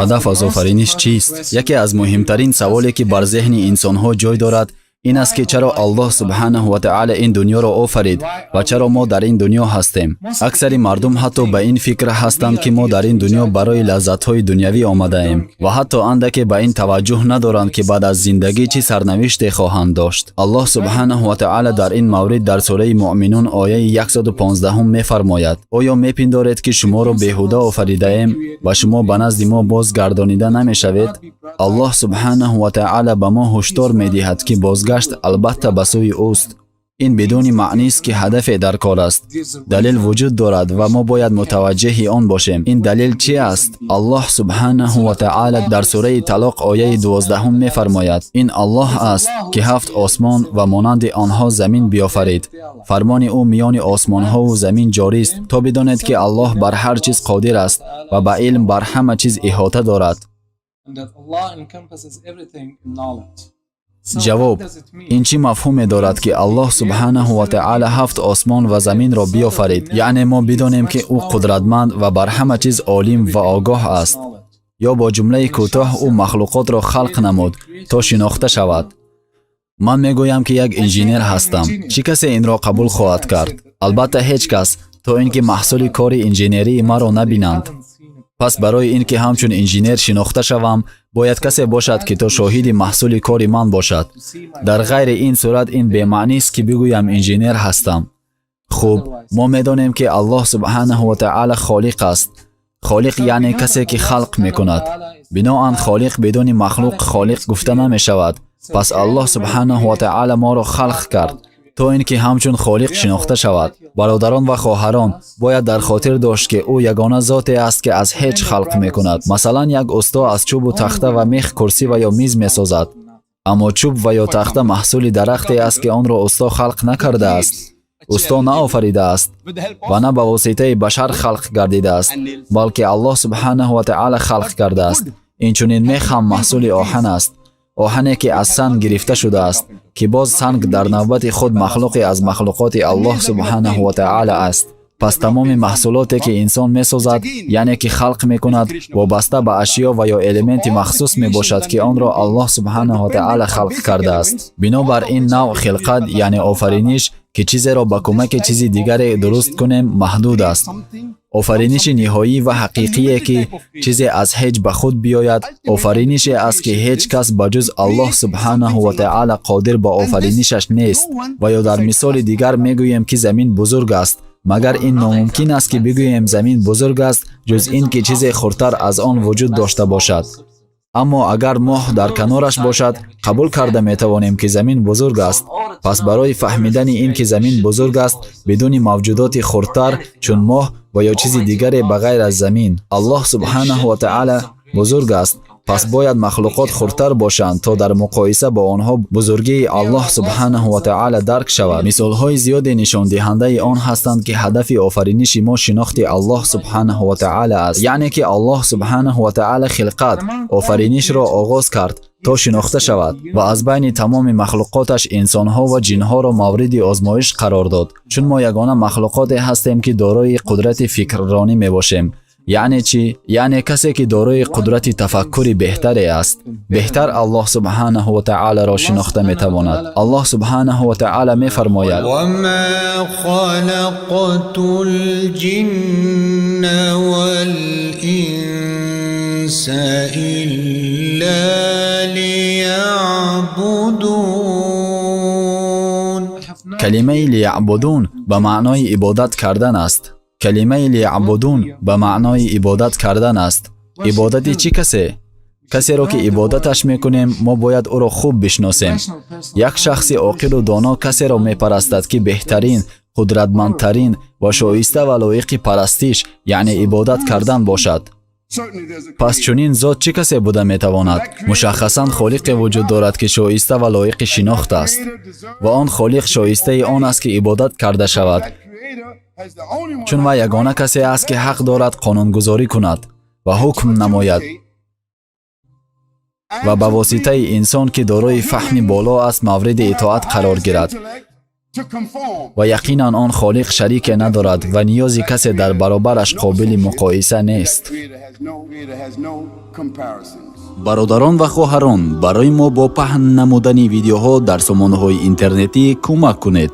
Ҳадаф аз офариниш чист? Яке аз муҳимтарин саволе, ки бар зеҳни инсонҳо ҷой дорад, ин аст, ки чаро Аллоҳ субҳанаҳу ва таъала ин дунёро офарид ва чаро мо дар ин дунё ҳастем. Аксари мардум ҳатто ба ин фикр ҳастанд, ки мо дар ин дунё барои лаззатҳои дунявӣ омадаем ва ҳатто андаке ба ин таваҷҷӯҳ надоранд, ки баъд аз зиндагӣ чӣ сарнавиште хоҳанд дошт. Аллоҳ субҳанаҳу ва таъала дар ин маврид дар сураи Муъминун, ояи 115 мефармояд: «Оё мепиндоред, ки шуморо беҳуда офаридаем ва шумо ба назди мо боз гардонида намешавед?» Аллоҳ субҳанаҳу ва таъала ба мо ҳушдор медиҳад, ки бозгашт албатта ба сӯи ӯст. Ин бидуни маънист, ки ҳадафе дар кор аст. Далел вуҷуд дорад ва мо бояд мутаваҷҷеҳи он бошем. Ин далел чи аст? Аллоҳ субҳанаҳу ва таъала дар сураи Талоқ, ояи 12 мефармояд: «Ин Аллоҳ аст, ки ҳафт осмон ва монанди онҳо замин биёфарид. Фармони ӯ миёни осмонҳову замин ҷорист, то бидонед, ки Аллоҳ бар ҳар чиз қодир аст ва ба илм бар ҳама чиз иҳота дорад». And that Allah encompasses everything in knowledge. Ҷавоб: ин чӣ мафҳуме дорад, ки Аллоҳ субҳанаҳу ва таъала ҳафт осмон ва заминро биёфарид? Яъне мо бидонем, ки ӯ қудратманд ва бар ҳама чиз олим ва огоҳ аст. Ё бо ҷумлаи кӯтоҳ, ӯ махлуқотро халқ намуд, то шинохта шавад. Ман мегӯям, ки як инженер ҳастам. Чӣ касе инро қабул хоҳад кард? Албатта, ҳеҷ кас, то ин ки маҳсули кори инженерии маро набинанд. Пас барои ин ки ҳамчун инженер шинохта шавам, бояд касе бошад, ки то шоҳиди маҳсули кори ман бошад. Дар ғайри ин сурат ин бемаънист, ки бигӯям инженер ҳастам. Хуб, мо медонем, ки Аллоҳ субҳанаҳу ва таъала холиқ аст. Холиқ яъне касе, ки халқ мекунад. Биноан, холиқ бидуни махлуқ холиқ гуфта намешавад. Пас Аллоҳ субҳанаҳу ва таъала моро халқ кард, то ин ки ҳамчун холиқ шинохта шавад. Бародарон ва хоҳарон, бояд дар хотир дошт, ки ӯ ягона зоте аст, ки аз ҳеҷ халқ мекунад. Масалан, як усто аз чӯбу тахта ва мех курсӣ ва ё миз месозад, аммо чӯб ва ё тахта маҳсули дарахте аст, ки онро усто халқ накардааст, усто наофаридааст ва на ба воситаи башар халқ гардидааст, балки Аллоҳ субҳанаҳу ва таъала халқ кардааст. Инчунин мех ҳам маҳсули оҳан аст, оҳане, ки аз санг гирифта шудааст, ки боз санг дар навбати худ махлуқе аз махлуқоти Аллоҳ субҳанаҳу ва таъала аст. Пас тамоми маҳсулоте, ки инсон месозад, яъне ки халқ мекунад, вобаста ба ашё ва ё элементи махсус мебошад, ки онро Аллоҳ субҳанаҳу ва таъала халқ кардааст. Бинобар ин навъ хилқат, яъне офариниш, ки чизеро ба кӯмаки чизи дигаре дуруст кунем, маҳдуд аст. Офариниши ниҳоӣ ва ҳақиқие, ки чизе аз ҳеҷ ба худ биёяд, офаринише аст, ки ҳеҷ кас ба ҷуз Аллоҳ субҳанаҳу ва таъала қодир ба офаринишаш нест. Ва ё дар мисоли дигар мегӯем, ки замин бузург аст. Магар ин номумкин аст, ки бигӯем замин бузург аст, ҷуз ин ки чизе хурдтар аз он вуҷуд дошта бошад? Аммо агар моҳ дар канораш бошад, қабул карда метавонем, ки замин бузург аст. Пас барои фаҳмидани ин ки замин бузург аст, бидуни мавҷудоти хурдтар, чун моҳ ва ё чизи дигаре ба ғайр аз замин, Аллоҳ субҳанаҳу ва таъала бузург аст. Пас бояд махлуқот хурдтар бошанд, то дар муқоиса бо онҳо бузургии Аллоҳ субҳанаҳу ва таъала дарк шавад. Мисолҳои зиёде нишондиҳандаи он ҳастанд, ки ҳадафи офариниши мо шинохти Аллоҳ субҳанаҳу ва таъала аст, яъне ки Аллоҳ субҳанаҳу ва таъала хилқат, офаринишро оғоз кард, то шинохта шавад, ва аз байни тамоми махлуқоташ инсонҳо ва ҷинҳоро мавриди озмоиш қарор дод, чун мо ягона махлуқоте ҳастем, ки дорои қудрати фикрронӣ мебошем. Яъне чӣ? Яъне касе, ки дорои қудрати тафаккури беҳтаре аст, беҳтар Аллоҳ субҳанаҳу ва таъаларо шинохта метавонад. Аллоҳ субҳанаҳу ва таъала мефармояд: وما خلقت الجن والإنس إلا ليعبدون. Калимаи «лияъбудун» ба маънои ибодат кардан аст. Калимаи «лияъбудун» ба маънои ибодат кардан аст. Ибодати чӣ касе? Касеро, ки ибодаташ мекунем, мо бояд ӯро хуб бишносем. Як шахси оқилу доно касеро мепарастад, ки беҳтарин, қудратмандтарин ва шоиста ва лоиқи парастиш, яъне ибодат кардан бошад. Пас чунин зот чӣ касе буда метавонад? Мушаххасан, холиқе вуҷуд дорад, ки шоиста ва лоиқи шинохт аст, ва он холиқ шоистаи он аст, ки ибодат карда шавад, чун вай ягона касе аст, ки ҳақ дорад қонунгузорӣ кунад ва ҳукм намояд ва ба воситаи инсон, ки дорои фаҳми боло аст, мавриди итоат қарор гирад. Ва яқинан он Холиқ шарике надорад ва ниёзи касе дар баробараш қобили муқоиса нест. Бародарон ва хоҳарон, барои мо бо паҳн намудани видеоҳо дар сомонаҳои интернетӣ кӯмак кунед.